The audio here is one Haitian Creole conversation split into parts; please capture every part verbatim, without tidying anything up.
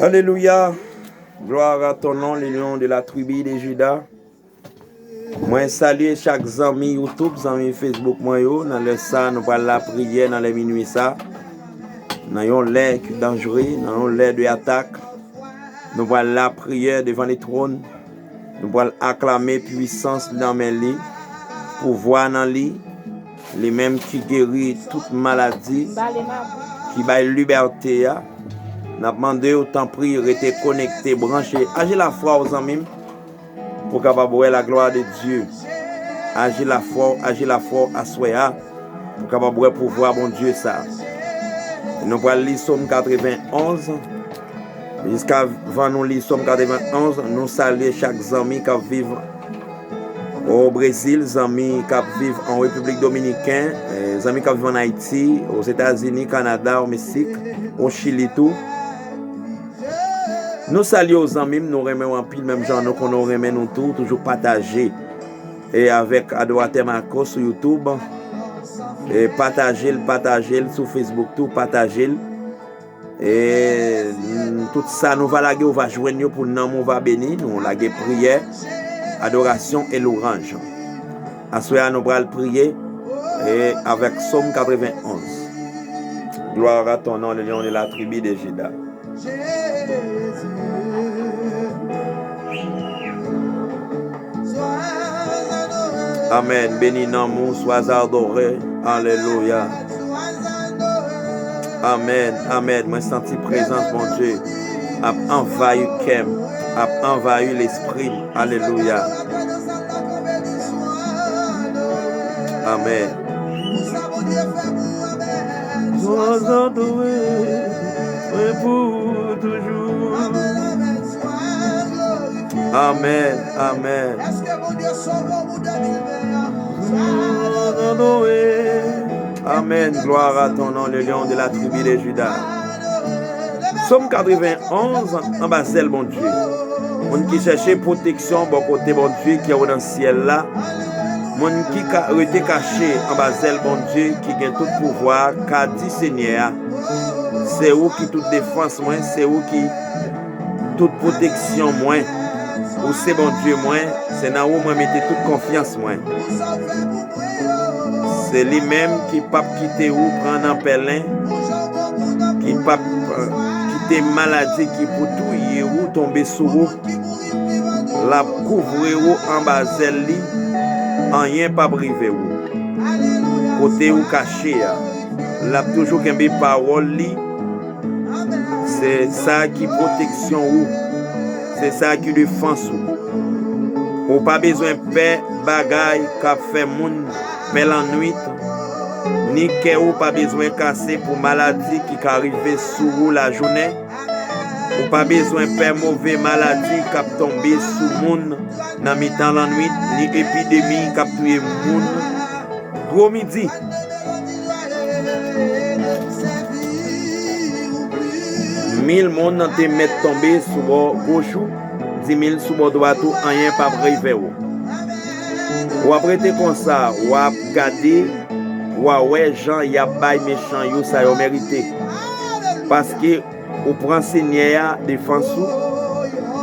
Alelouya. Gloire à ton nom, le lion de la tribu de Juda. Mwen salye chak zanmi YouTube, zanmi Facebook mwen yo. Nan lè sa, nou pral lapriyè nan lè minui sa. Nan yon lè ki danjere, nan yon lè de atak, nou pral lapriyè devan le twòn. Nou pral aklame pwisans nan men li, pouvwa nan li, li menm ki geri tout maladi, ki bay libète a. N ap mande w, tanpri, rete konekte, branche. Aji lafwa w, zanmi m, pou w kapab wè la gloire de Dieu. Aji lafwa w, aji lafwa w aswè a, pou w kapab wè pouvwa Bondye sa. Nou pral li Sòm katrevenn onz. Jiskavan nou li Sòm katrevenn onz, nou salye chak zanmi k ap viv o Brezil, zanmi k ap viv an Repiblik Dominiken, eh, zanmi k ap viv ann Ayiti, Ozetazini, Kanada, o Meksik, o Chili tou. Nou salye w, zanmi m, nou renmen w anpil, menm jan nou konnen w renmen nou tou, toujou pataje. E avèk Adoratè Marco sou YouTube, e pataje l, pataje l sou Facebook tou, pataje l. E, mm, tout sa nou va lage, ou va jwenn yo pou nanm ou va beni. Nou lage priyè, adorasyon e lwanj. Aswè a, nou pral priye, e avèk Sòm katrevenn onz. Gloire à ton nom, le lion de la tribu de Juda. Amèn. Beni nanm ou, sois adoré. Alelouya. Amèn, amèn. Mwen santi prezans Bondye ap anvayi kè m, ap anvayi lespri m. Alelouya. Amèn. Sois adoré, mwen pou ou toujou. Amèn, amèn. Èske Bondye sove w pou de mil ven an? Amèn. Gloire à ton nom, le lion de la tribu de Juda. Sòm katrevenn onz, anba zèl Bondye. Moun ki chèche pwoteksyon bò kote Bondye ki anwo nan syèl la. Moun ki ka rete kache anba zèl Bondye ki gen tout pouvwa a ka di Senyè a, se ou ki tout defans mwen, se ou ki tout pwoteksson mwen. Ou se Bondye mwen, se nan ou mwen mete tout konfyans mwen. Se li menm ki p ap kite ou pran nan pèlen, ki p ap, eh, kite maladi ki pou touye ou tonbe sou ou. L ap kouvri ou anba zèl li, anyen p ap rive ou. Kote ou kache a, l ap toujou kenbe pawòl li. Se sa ki pwoteksyon ou, se sa ki defans ou. Ou pa bezwen pè bagay k ap fè moun pè lannwit, ni kè ou pa bezwen kase pou maladi ki ka rive sou ou lajounen. Ou pa bezwen pè move maladi k ap tonbe sou moun nan mitan lannwit, ni epidemi k ap touye moun gwo midi. Mil moun nan te mèt tonbe sou bò goch ou, di mil sou bò dwat ou, anyen p ap rive ou. W ap rete konsa, w ap gade, w a wè jan y ap bay mechan yo sa yo merite. Paske ou pran Senyè a defans ou,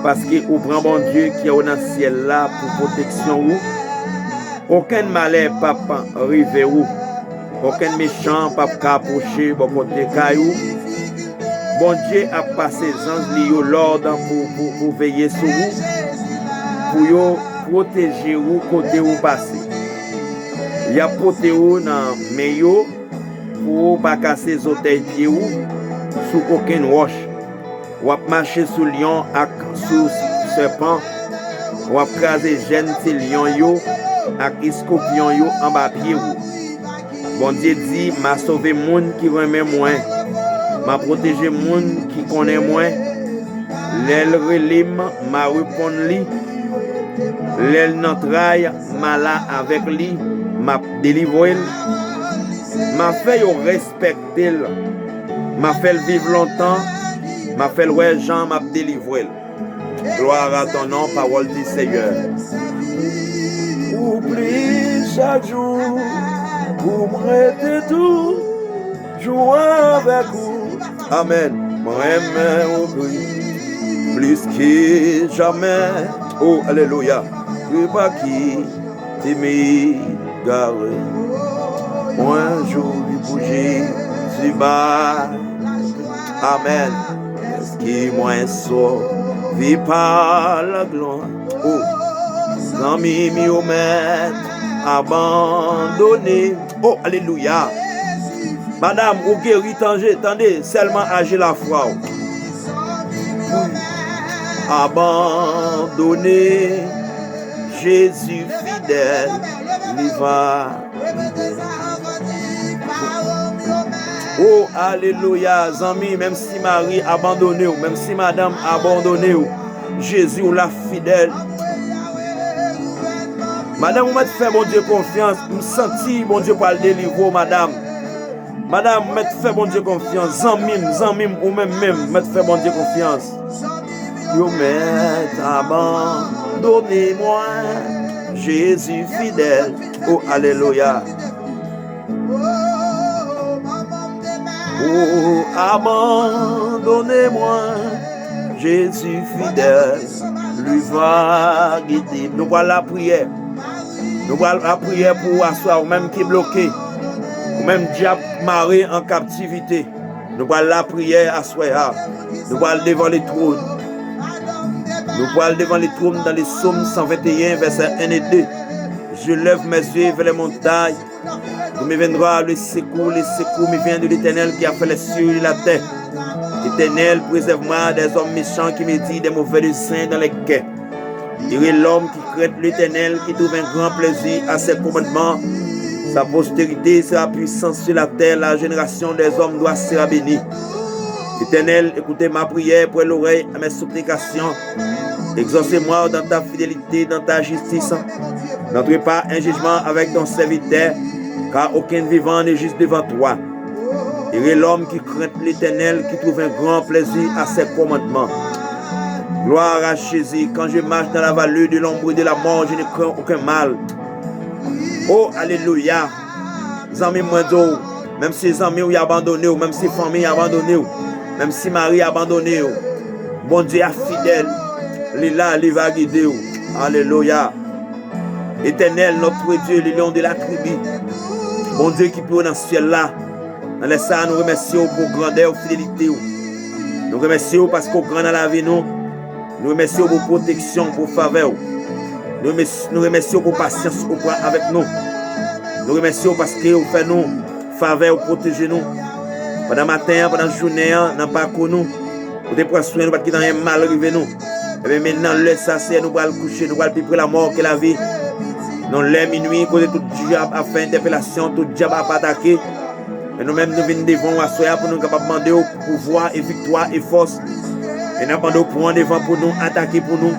paske ou pran Bondye ki anwo nan syèl la pou pwoteksyon ou. Okenn malè p ap rive ou, okenn mechan p ap ka apwoche bò kote kay ou. Bondye ap pase zanj li yo lòd pou, pou, pou veye sou ou, pou yo pwoteje ou kote ou pase. Y ap pote ou nan men yo, pou ou pa kase zòtèy pye ou sou okenn wòch. W ap mache sou lyon ak sou sèpan. W ap kraze jèn ti lyon yo ak eskopyon yo anba pye ou. Bondye di, m a sove moun ki renmen mwen. M a pwoteje moun ki konnen mwen. Lè l rele m, m a reponn li. Lè l nan tray, m a la avèk li. M ap delivre l. M a fè yo respekte l. M a fè l viv lontan. M a fè l wè jan m ap delivre l. Gloire à ton nom, parole du Seigneur. Ou plis chak jou, pou m rete toujou avèk ou. Amèn. Mwen renmen ou plis. Plis ke jamè. Oh, alelouya. Ke pa kite m egare. Mwen joure pou Jezi ba. Amèn. Èske mwen sove pa laglwa? Oh, zanmi m yo mèt abandone. Oh, alelouya. Madam, ou geri, tande, tande, sèlman aji lafwa w. Abandone, Jezi fidèl, li va. Oh, alelouya, zanmi, menm si mari abandone w, menm si madanm abandone w, Jezi w la fidèl. Madanm, ou mèt fè Bondye konfyans. M santi Bondye pral delivre w, madanm. Madanm, mèt fè Bondye konfyans. Zanmi m, zanmi m, ou menm menm, mèt fè Bondye konfyans. Yo mèt abandone mwen, Jezi fidèl. Oh, alelouya. Oh, abandone mwen, Jezi fidèl, li va gide m. Nou pral lapriyè. Nou pral lapriyè pou ou aswè a, ou menm ki bloke. Ou menm dyab mare an kaptivite. Nou pral lapriyè aswè a. Nou pral devan letwòn. Nou pral devan letwòn dans le psaume cent vingt et un, verset un et deux. Je lève mes yeux vers les montagnes. D'où me viendra le secours? Le secours me vient de l'Éternel qui a fait les cieux et la terre. Éternel, préserve-moi des hommes méchants qui méditent des mauvais desseins dans les cœurs. Heureux l'homme qui craint l'Éternel, qui trouve un grand plaisir à ses commandements. Sa postérité sera puissante sur la terre, la génération des hommes droits sera bénie. Éternel, écoutez ma prière, prête l'oreille à mes supplications. Exauce-moi dans ta fidélité, dans ta justice. N'entre pas en jugement avec ton serviteur, car aucun vivant n'est juste devant toi. Heureux l'homme qui craint l'Éternel, qui trouve un grand plaisir à ses commandements. Gloire à Jésus. Quand je marche dans la vallée de l'ombre de la mort, je ne crains aucun mal. Oh, alelouya. Zanmi mwen di w, menm si zanmi w abandone w, menm si fanmi abandone w, menm si mari abandone w, Bondye a fidèl, li la, li va gide w. Alelouya. Éternel, notre Dieu, le lion de la tribu. Bondye ki pi wo nan syèl la, nan lè sa a, nou remèsye w pou grandè w, fidelite w. Nou remèsye w paske w gran nan lavi nou. Nou remèsye w pou pwoteksyon, pou favè w. Nou remès-, nou remèsye w pou pasyans ou pran avèk nou. Nou remèsye w paske w fè nou favè, ou pwoteje nou. Pandan maten an, pandan jounen an, nan pakou nou, ou te pran swen nou, pa t kite anyen mal rive nou. Ebyen, men nan lè sa, Seyè, nou pral kouche, nou pral pi pre lamò ke lavi. Nan lè minui, kote tout dyab ap fè entèpelasyon, tout dyab ap atake. Men nou menm, nou vin devan w aswè a pou nou kapab mande w pouvwa e viktwa e fòs. E n ap mande w pran devan pou nou, atake pou nou.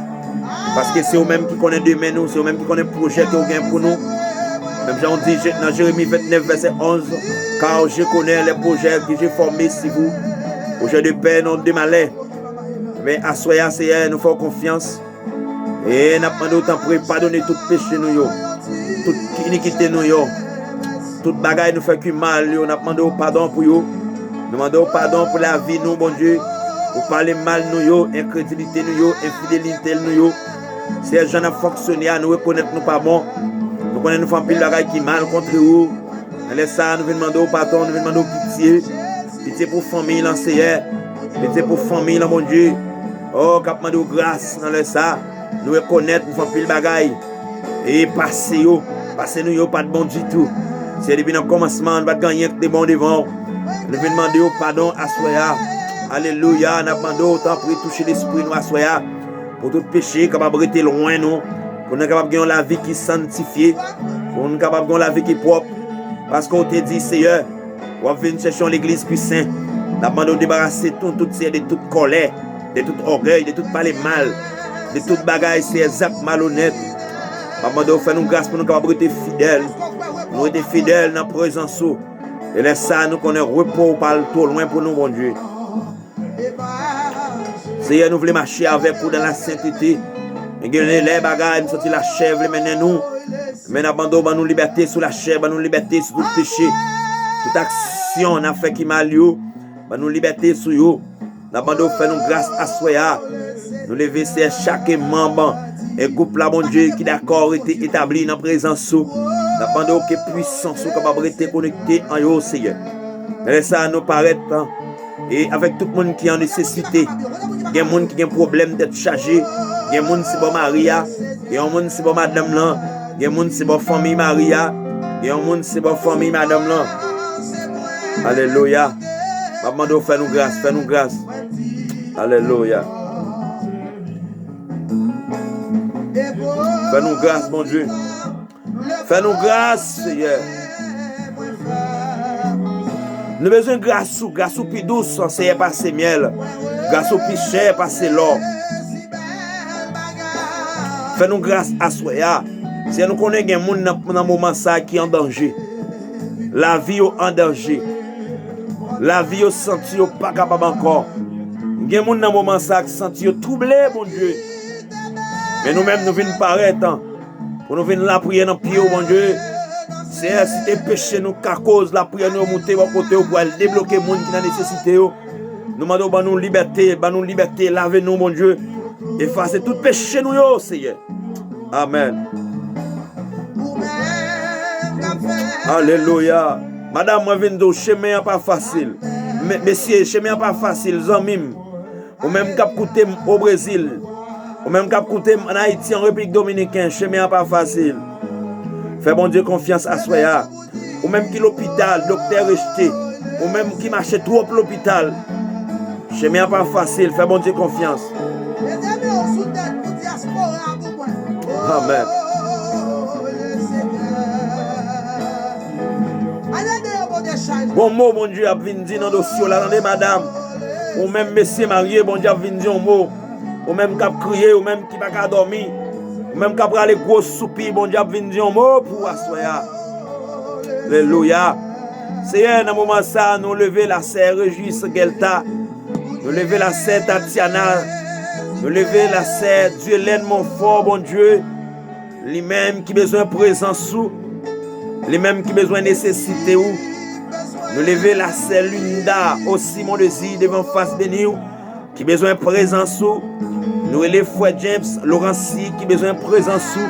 Paske se ou menm ki konnen demen nou, se ou menm ki konnen pwojè ke w gen pou nou. Menm jan w di Je-, nan Jeremi vennèf, vèsè onz, Car je connais les projets que j'ai formés sur vous, projets de paix, non de malheur. Men aswè a, Seyè, nou fè w konfyans. E n ap mande w, tanpri, padone tout peche nou yo, tout inikite nou yo, tout bagay nou fè ki mal yo. N ap mande w padon pou yo. Nou mande w padon pou lavi nou, Bondye, pou pale mal nou yo, enkredilite nou yo, enfidelite nou yo. Seyè, jan n ap fonksyone a, nou rekonèt nou pa bon. Nou konnen nou fè anpil bagay ki mal kont ou. Nan lè sa a, nou vin mande w padon, nou vin mande w pitye. Pitye pou fanmi lan, Seyè. Pitye pou fanmi lan, Bondye. O, k ap mande w gras nan lè sa a. Nou rekonèt nou fè anpil bagay. E pase yo, pase nou yo pa t bon ditou. Seyè, depi nan kòmansman, nou pa t gen anyen ki te bon devan w. Nou vin mande w padon aswè a. Alelouya, n ap mande w, tanpri, touche lespri nou aswè a. Pou tout peche kapab rete lwen nou. Pou nou kapab gen yon lavi ki santifye. Pou nou kapab gen yon lavi ki pwòp. Paske w te di, Seyè, w ap vin chèche yon legliz ki sen. N ap mande w debarase nou tout, Seyè, de tout kòlè, de tout ògèy, de tout pale mal, de tout bagay, Seyè, zak malonèt. N ap mande w fè nou gras pou nou kapab rete fidèl. Nou rete fidèl nan prezans ou. E lè sa a, nou konnen repo w pa al twò lwen pou nou, Bondye. Seyè, nou vle mache avèk ou dans la sainteté. Men gen lè bagay, m santi lachè vle mennen nou. Men n ap mande w ban nou libète sou lachè, ban nou libète sou tout peche. Tout aksyon n ap fè ki mal yo, ban nou libète sou yo. N ap mande w fè nou gras aswè a. Nou leve, Seyè, chak manm e gwoup la, Bondye, ki dakò rete etabli nan prezans ou. N ap mande w ke pwisans ou kapab rete konekte an yo, Seyè. Nan lè sa a, nou parèt, e avèk tout moun ki an nesesite. Gen moun ki gen pwoblèm tèt chaje. Gen moun se bò mari a. Gen yon moun se bò madanm lan. Gen moun se bò fanmi mari a. Gen yon moun se bò fanmi madanm lan. Alelouya. M ap mande w fè nou gras, fè nou gras. Alelouya. Fè nou gras, Bondye. Fè nou gras, Seyè. Nou bezwen gras ou, gras ou pi dous, Seyè, pase myèl. Gras ou pi chè pase lò. Fè nou gras aswè a. Seyè, nou konnen gen moun nan, nan moman sa a ki an danje. Lavi yo an danje. Lavi yo santi yo pa kapab ankò. Gen moun nan moman sa a ki santi yo twouble, Bondye. Men nou menm, nou vin parèt pou nou vin lapriyè nan pye w, Bondye. Seyè, si te peche nou ka koz lapriyè nou yo moute bò kote w pou al debloke moun ki nan nesesite yo, nou mande w ban nou libète, ban nou libète, lave nou, Bondye. Efase tout peche nou yo, Seyè. Amèn. Alelouya. Madanm, mwen vin di w, chemen an pa fasil. Me-, mesye, chemen an pa fasil, zanmi m. Ou menm k ap koute m o Brezil. Ou menm k ap koute m ann Ayiti, an Repiblik Dominiken, chemen an pa fasil. Fè Bondye konfyans aswè a. Ou menm ki lopital, doktè rejte. Ou menm ki mache twòp lopital. Chemen an pa fasil, fè Bondye konfyans. Mezanmi, on sou tèt pou dyaspora pou mwen. Amèn. Oh, le Seigneur. Ale deyò, Bondye, chaje. Bon mo Bondye ap vin di nan dosye w la, tande, madanm. Ou menm mesye marye, Bondye ap vin di yon mo. Ou menm k ap kriye, ou menm ki pa ka dòmi, ou menm k ap rale gwo soupi, Bondye ap vin di yon mo pou w aswè a. Alelouya. Seyè, nan moman sa a, nou leve lasè Régis Gelta. Nou leve lasè Tatiana. Nou leve lasè Dielène Monfort, Bondye. Li menm ki bezwen prezans ou. Li menm ki bezwen nesesite ou. Nou leve lasè Linda osi, Simon Désir, devan fas beni w, ki bezwen prezans ou. Nou rele frè James Laurency ki bezwen prezans ou.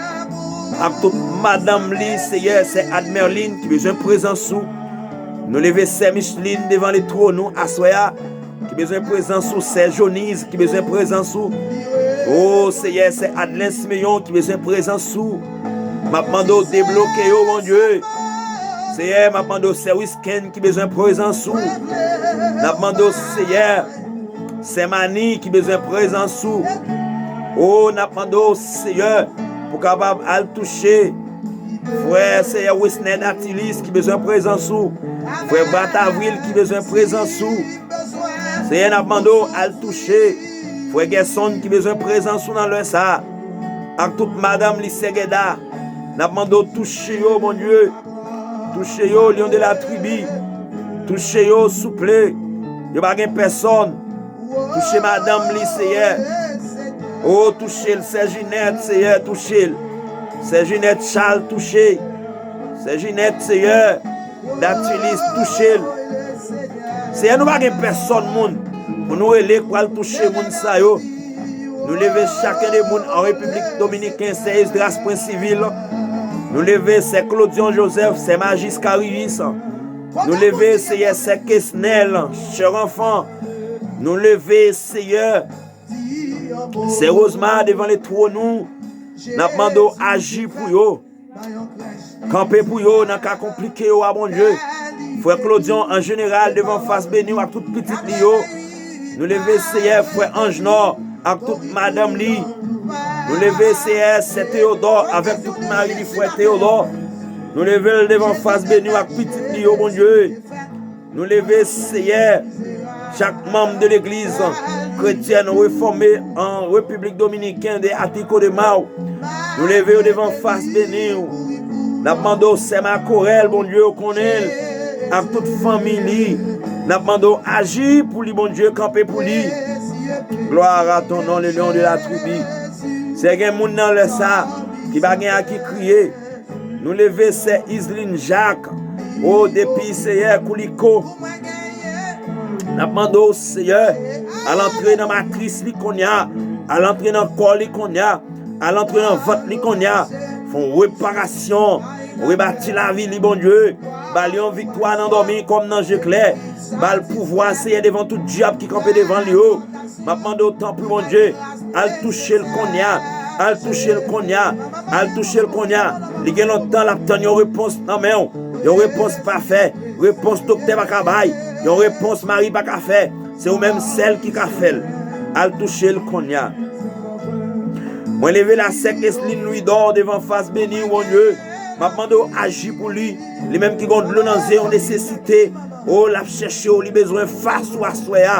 Ak tout madanm li, Seyè, sè Admerline ki bezwen prezans ou. Nou leve sè Micheline devan le twòn ou aswè a, ki bezwen prezans ou, sè Jonise ki bezwen prezans ou. O Seyè, sè Adlen Simeyon ki bezwen prezans ou. M ap mande w debloke yo, Bondye. Seyè, m ap mande w sè Wisken ki bezwen prezans ou. N ap mande w, Seyè, sè Mani ki bezwen prezans ou. O, n ap mande w, Seyè, pou kapab al touche frè, Seyè, Wisner Datilis ki bezwen prezans ou. Frè Bat Avril ki bezwen prezans ou. Seyè, n ap mande w al touche frè Gerson ki bezwen prezans ou nan lè sa a. Ak tout madanm li, sè Gèda. N ap mande w touche yo, Bondye. Touche yo, Lion de la tribi. Touche yo, souple. Yo pa gen pèsòn. Touche madanm li, Seyè. O, touche l, sè Jinèt, Seyè, touche l. Sè Jinèt Charles, touche. Sè Jinèt, Seyè. Datilis, touche l. Seyè, nou pa gen pèsòn moun pou nou rele k pral touche moun sa yo. Nou leve chaken de moun an Repiblik Dominiken, sè Esdras Prince Civil. Nou leve sè Claudion Joseph, sè Magis Carius. Nou leve, Seyè, sè Kesnel, chè Ranfan. Nou leve, Seyè, sè Rosemar devan le twòn ou. N ap mande w aji pou yo. Kanpe pou yo nan ka konplike yo a, Bondye. Frè Claudion an jeneral devan fas beni w ak tout pitit li yo. Nou leve, Seyè, frè Angenor ak tout madanm li. Nou leve, Seyè, sè Teyodò avèk tout mari li, frè Teyodò. Nou leve l devan fas beni w ak pitit li yo, Bondye. Nou leve, Seyè, chak manm de legliz kretyèn refòme an Repiblik Dominiken de Atiko de Mau. Nou leve yo devan fas beni w. N ap mande w, sè Makorèl, Bondye, ou konnen l, ak tout fanmi li. N ap mande w aji pou li, Bondye, kanpe pou li. Gloire à ton nom, le lion de la tribu. Sè, gen moun nan lè sa ki pa gen a ki kriye. Nou leve sè Iseline Jacques. O, depi, Seyè, Kouliko. N ap mande w, Seyè, al antre nan matris li kounye a. Al antre nan kò li kounye a. Al antre nan vant li kounye a. Fè yon reparasyon. Rebati lavi li, Bondye. Ba li yon viktwa nan dòmi kòm nan je klè. Ba l pouvwa, Seyè, devan tout dyab ki kanpe devan li yo. M ap mande w, tanpri, Bondye, al touche l kounye a. Al touche l kounye a. Al touche l kounye a. Li gen lontan l ap tann yon repons nan men w. Yon repons pafè. Repons doktè pa ka bay. Yon repons mari pa ka fè. Se ou menm sèl ki ka fè l. Al touche l kounye a. Mwen leve la sè Kesline Louidor devan fas beni w, Bondye. M ap mande w aji pou li. Li menm ki gon dlo nan zye, yon nesesite. O, l ap chèche w, li bezwen fas ou aswè a.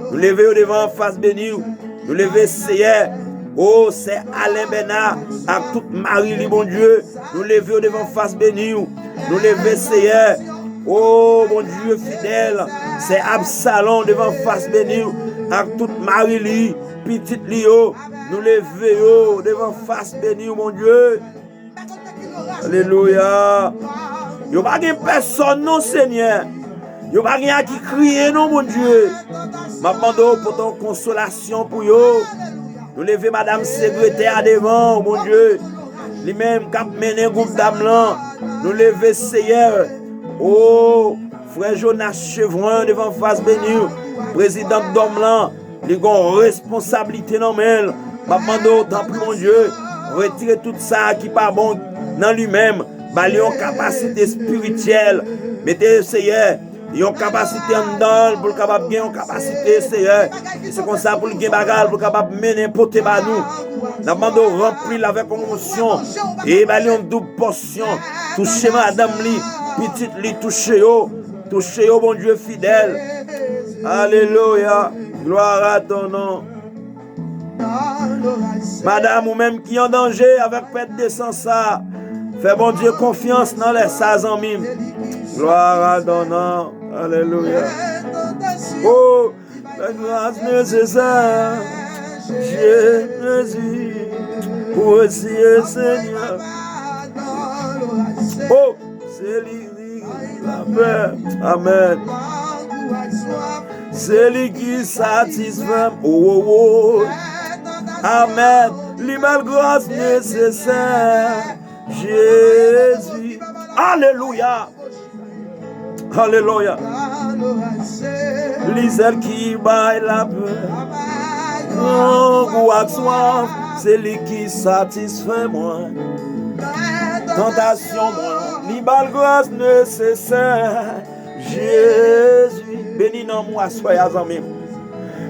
Nou leve yo devan fas beni w. Nou leve, Seyè. O, sè Alen Bèna ak tout mari li, Bondye. Nou leve yo devan fas beni w. Nou leve, Seyè. O, Bondye fidèl. Sè Absalon devan fas beni w. Ak tout mari li, pitit li yo. Nou leve yo devan fas beni w, Bondye. Alelouya. Yo pa gen pèsòn non, Senyè. Yo pa gen a ki kriye non, Bondye. M ap mande w pote yon konsolasyon pou yo. Nou leve madanm sekretè a devan w, Bondye. Li menm k ap mennen gwoup dam lan. Nou leve, Seyè. O, frè Jonas Chevron devan fas beni w. Prezidan dòm lan. Li gen yon responsablite nan men l. M ap mande w, tanpri, Bondye, retire tout sa ki pa bon nan li menm. Ba li yon kapasite espirityèl. Mete, Seyè, yon kapasite anndan l pou l kapab gen yon kapasite, Seyè. E se konsa pou l gen bagay pou l kapab mennen pote ba nou. N ap mande w ranpli l avèk yon onksyon. E ba li yon doub pòsyon. Touche madanm li, pitit li, touche yo. Touche yo, Bondye fidèl. Alelouya. Gloire à ton nom. Madanm ou menm ki an danje avèk pèt de san sa, fè Bondye konfyans nan lè sa, zanmi m. Gloire à ton nom. Alelouya. Oh, la grâce nécessaire. Jésus, pour aussi, Seigneur. Oh, se li ki lapè. Amèn. Se li ki satisfè m. Oh, oh, oh. Amèn. Li ba l gras nesesè. Jezi. Alelouya. Alelouya. Li sèl ki bay lapè. Grangou ak swaf, se li ki satisfè mwen. Tantasyon mwen, li ba l gras nesesè. Jezi. Beni nanm ou aswè a, zanmi m.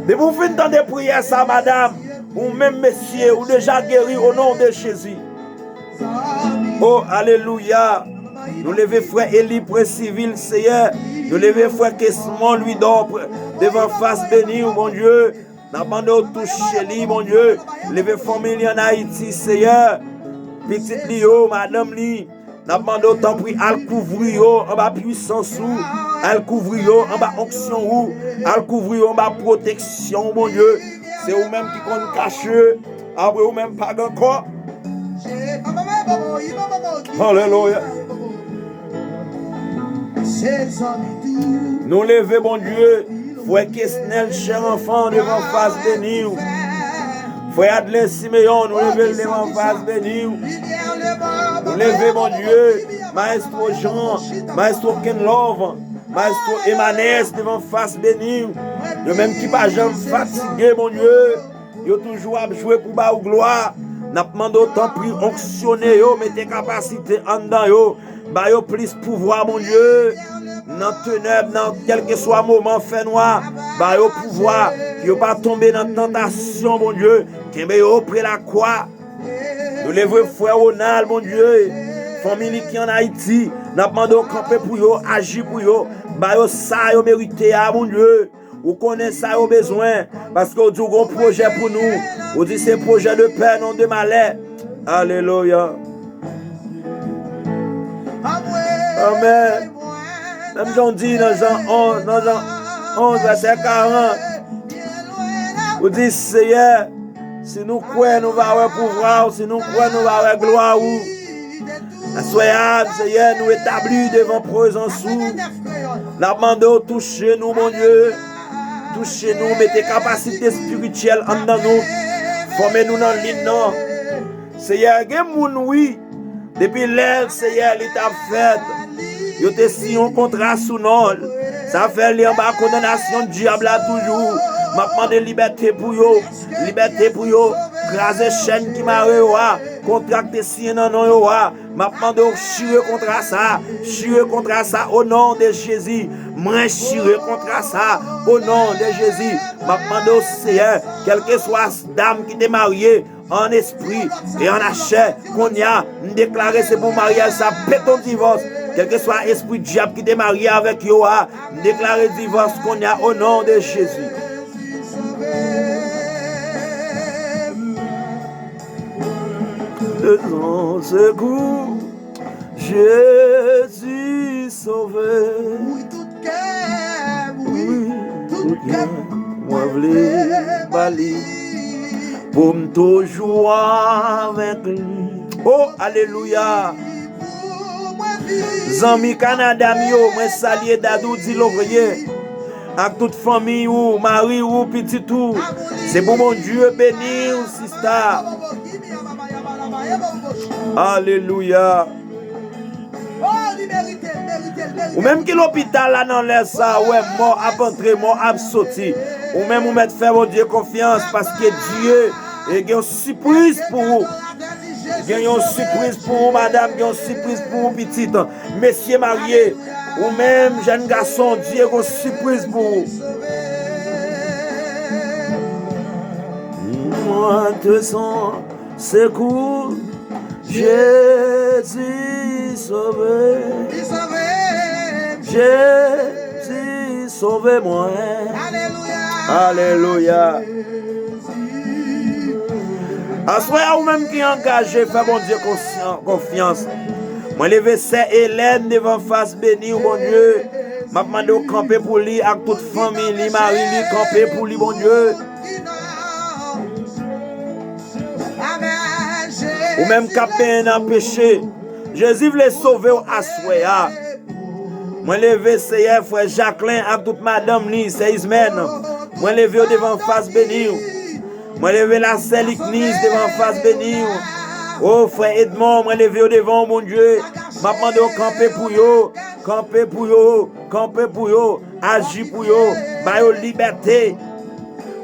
Depi w fin tande priyè sa, madanm, ou menm mesye, ou deja geri o non de Jezi. Oh, alelouya. Nou leve frè Eli, prens sivil, Seyè. Nou leve frè Kesmon Louidor, pre-, devan fas beni w, Bondye. N ap mande w touche li, Bondye. Leve fanmi li ann Ayiti, Seyè. Pitit li yo, madanm li. N ap mande w, tanpri, al kouvri yo anba pwisans ou. Al kouvri yo anba onksyon ou. Al kouvri yo anba pwoteksyon ou, Bondye. Se ou menm ki konn kache. Apre ou menm pa gen ankò. Alelouya. Nou leve, Bondye, frè Kesnel Chèranfan devan fas beni w. Frè Adlen Simeyon, nou leve l devan fas beni w. Nou leve, Bondye, Maestro Jean, Maestro Kenlove, Maestro Emanes devan fas beni w. Yo menm ki pa janm fatige, Bondye. Yo toujou ap jwe pou ba ou glwa. N ap mande w, tanpri, onksyone yo, mete kapasite anndan yo. Ba yo plis pouvwa, Bondye. Nan tenèb, nan kèlkeswa moman fènwa, ba yo pouvwa. Pou yo pa tonbe nan tantasyon, Bondye. Kenbe yo opre lakwa. Nou leve frè Ronald, Bondye. Fanmi li ki ann Ayiti, n ap mande w kanpe pou yo, aji pou yo. Ba yo sa yo merite a, Bondye. Ou konnen sa yo bezwen, paske w di w gon pwojè pou nou. Ou di se pwojè de pè, non de malè. Alelouya. Amèn. Menm jan w di nan Jan onz, nan Jan onz, vèsè karant, ou di, Seyè, si nou kwè, nou va wè pouvwa w, si nou kwè, nou va wè glwa ou. Aswè a, Seyè, nou etabli devan prezans ou. N ap mande w touche nou, Bondye. Touche nou, mete kapasite espirityèl anndan nou. Fòme nou nan liy nan. Seyè, gen moun, wi, depi lè, Seyè, li t ap fèt, yo te siyen yon kontra sou non l. Sa fè li anba kondanasyon dyab la toujou. M ap mande libète pou yo. Libète pou yo. Kraze chèn ki mare yo a. Kontra k te siyen nan non yo a. M ap mande w chire kontra sa. Chire kontra sa o non de Jezi. Mwen chire kontra sa o non de Jezi. M ap mande w, Seyè, kèlkeswa dam ki te marye an espri e an chè, kounye a, m deklare se pou maryaj sa pete yon divòs. Kèlkeswa espri dyab ki te marye avèk yo a, m deklare divòs kounye a o non de Jezi. Bezwen sekou, Jezi sove. Wi, tout kè, wi, tout kè, mwen vle ba li, pou m toujou avèk li. O, alelouya! Zanmi Kanada m yo, mwen salye Dadou Dilorie ak tout fanmi ou, mari ou, pitit ou. Se pou Bondye beni w, sista. Alelouya. Ou menm ki lopital la nan lè sa, ou wè mò ap antre, mò ap soti. Ou menm ou mèt fè Bondye konfyans, paske Dye e gen yon sipriz pou ou. Gen yon sipriz pou ou, madanm, gen yon sipriz pou ou, pitit. Mesye marye, ou menm, jèn gason, Dye gen yon sipriz pou ou. Mwen te san sekou, Jezi sove. Li sove m. Jezi sove mwen. Alelouya. Alelouya. Aswè a, ou menm ki angaje, fè Bondye konsyan-, konfyans. Mwen leve sè Elèn devan fas beni w, Bondye. M ap mande w kanpe pou li ak tout fanmi li, mari li, kanpe pou li, Bondye. Ou menm k ap benyen nan peche, Jezi vle sove w aswè a. Mwen leve, Seyè, frè Jacquelin ak tout madanm li, sè Ismèn. Mwen leve yo devan fas beni w. Mwen leve lasè Liknis devan fas beni w. O, frè Edmond, mwen leve yo devan w, Bondye. M ap mande w kanpe pou yo, kanpe pou yo, kanpe pou yo, aji pou yo, ba yo libète.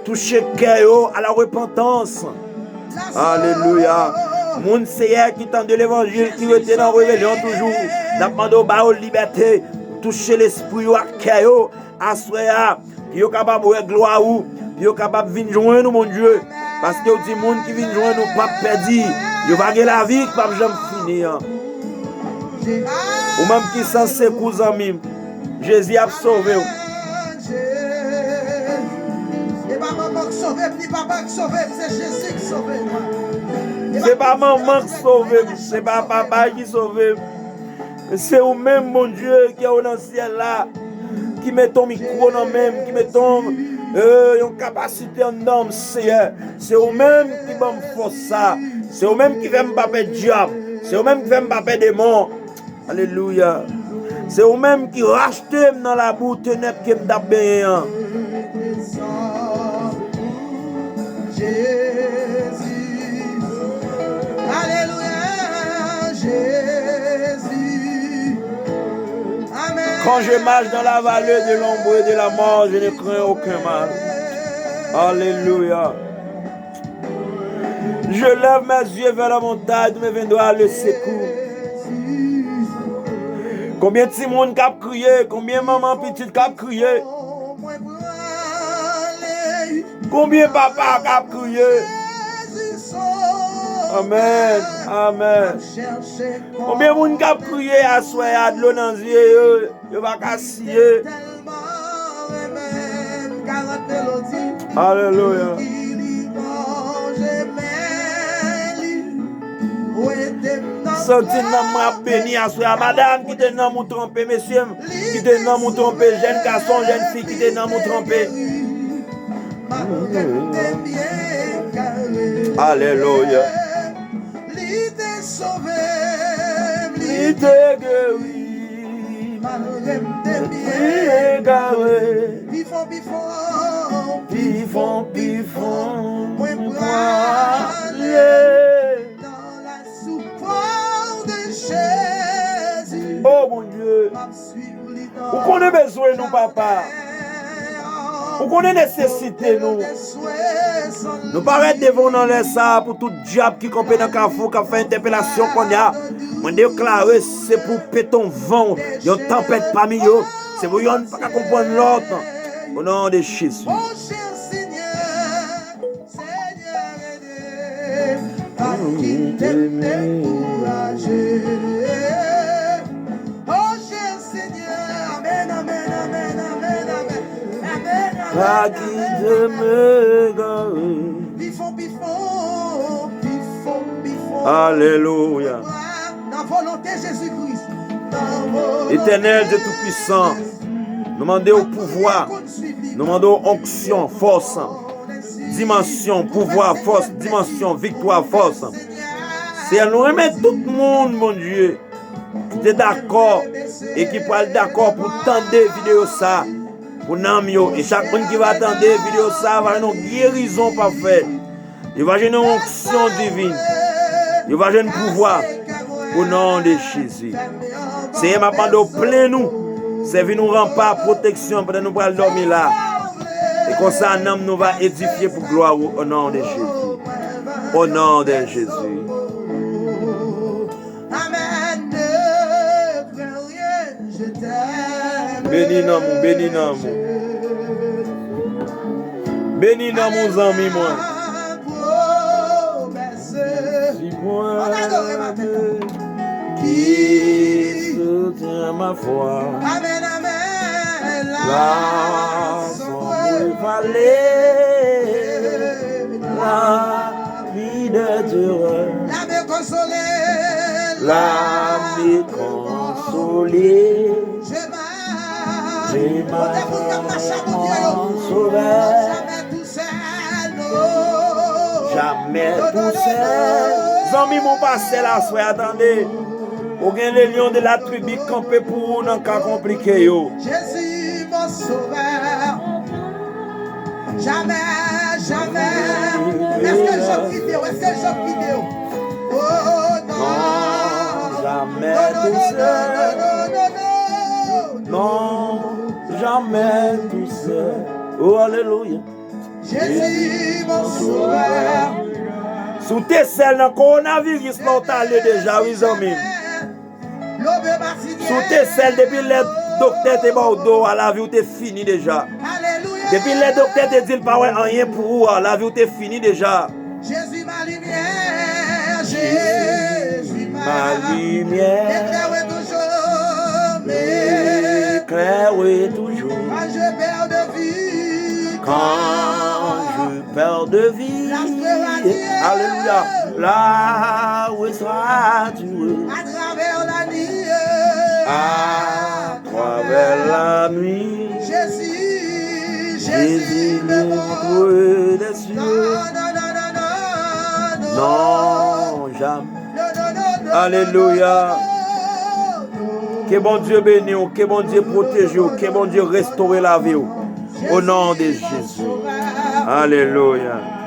Touche kè yo a la repantans. Alelouya. Moun, Seyè, ki tande levanjil, ki rete nan rebelyon toujou, n ap mande w ba yo libète. Touche lespri yo ak kè yo aswè a, pou yo kapab wè glwa ou, pou yo kapab vin jwenn ou, Bondye. Paske w di moun ki vin jwenn ou p ap pèdi, yo va gen lavi ki p ap janm fini an. Ou menm ki san sekou, zanmi m, Jezi ap sove w. E pa manman k sove m, ni papa k sove m, se Jezi k sove m. Se pa manman k sove m, se pa papa ki sove m. Se ou menm, Bondye, ki ou nan syèl la, ki mete yon mikwo nan men m, ki mete yon, euh, yon kapasite anndan m, Seyè. Se ou menm ki ban m fòs sa. Se ou menm ki fè m pa pè dyab. Se ou menm ki fè m pa pè demon. Alelouya. Se ou menm ki rachte m nan labou tenèb ke m t ap benyen an. Jezi. Alelouya, Jezi. Amèn. Quand je marche dans la vallée de l'ombre de la mort, je ne crains aucun mal. Alelouya. Je lève mes yeux vers la montagne, d'où me viendra le secours. Konbyen timoun k ap kriye? Konbyen manman pitit k ap kriye? Konbyen papa k ap kriye? Amèn, amèn. Konbyen moun k ap kriye aswè a, dlo nan zye yo? Yo pa ka siye. Alelouya. Santi nanm mwen ap beni aswè a. Madanm, kite nanm ou tranpe, mesye, kite nanm ou tranpe, jèn gason, jèn fi, kite nanm ou tranpe. Alelouya. Li te sove m, li te geri. Malgre m te byen egare. Pi fon, pi fon, pi fon, pi fon. Mwen pran Ale. Dans la souffrance de Jésus. Oh mon Dieu. M ap swiv li nan. Ou konnen bezwen nou, papa. Ou konnen nesesite nou. Nou parèt devan w nan lè sa a pou tout dyab ki kanpe nan kafou, k ap fè entèpelasyon kounye a. Mwen deklare, se pou pete yon van, yon tanpèt pami yo. Se pou yonn pa ka konprann lòt. O non de Jezi. Oh, cher Seigneur, Seigneur, aide, pa kite m dekouraje. Oh, cher Seigneur, amen, amen, amen, amen, amen, amen, amen, amen, amen. Pa kite m egare. Pi fon, pi fon, pi fon, pi fon. Alelouya. Nan volonte Jezi Kris. Etènèl Dye Toupisan, nou mande w pouvwa, nou mande w onksyon, fòs, dimansyon, pouvwa, fòs, dimansyon, viktwa, fòs. Seyè, nou renmen tout moun, Bondye, ki te dakò e ki pral dakò pou tande videyo sa pou nanm yo. E chak moun ki va tande videyo sa va jwenn yon gerizon pafè. Yo va jwenn yon onksyon divin. Yo va jwenn pouvwa. O non de Jezi. Seyè, m ap mande w plen nou. Sèvi nou ranpa pwoteksyon pandan nou pral dòmi la. E konsa, nanm nou va edifye pou glwa ou, o non de Jezi. O non de Jezi. Amen. Beni nanm ou, beni nanm ou. Beni nanm ou, zanmi mwen. Si mwen ki soutyen ma fwa, la sanble vale la vi de Dieu. Lame konsole. Lame konsole. Je marche. Je marche. Kote moun k ap mache ak Bondye yo? Sauveur. Jamè tou sèl, non. Jamè tou sèl. Zanmi m, ou pa sèl aswè a, tande. Ou gen le lion de la tribi k kanpe pou ou nan ka konplike yo. Jésus, mon sauveur. Jamais, jamais. Èske Jòb kite w? Èske Jòb kite w? Oh, non. Non, jamè tou sèl. Non, non, non, non, non, non. Non, jamè tou sèl. Oh, alelouya. Jésus, mon sauveur. Si w te sèl nan kowonaviris la, w t ale deja, wi, zanmi m. Si w te sèl depi lè doktè te ba w do a, lavi w te fini deja. Depi lè doktè te di l pa wè anyen pou ou a, lavi w te fini deja. Jésus, ma lumière, Jésus, ma lumière. Éclaire toujours mes, éclaire toujours. Quand je perds de vue, quand je perds de vue, la sera Dieu. Alelouya. La sera Dieu. À travers la nuit. À travers la nuit. Jésus, Jésus, Jésus me montre des cieux. Non, non, non, non, non, non. Non, jamais. Non, non, non, non, alelouya. Non, non, non. Ke Bondye beni w, ke Bondye pwoteje w, ke Bondye restore lavi w. O non de Jezi. Alelouya.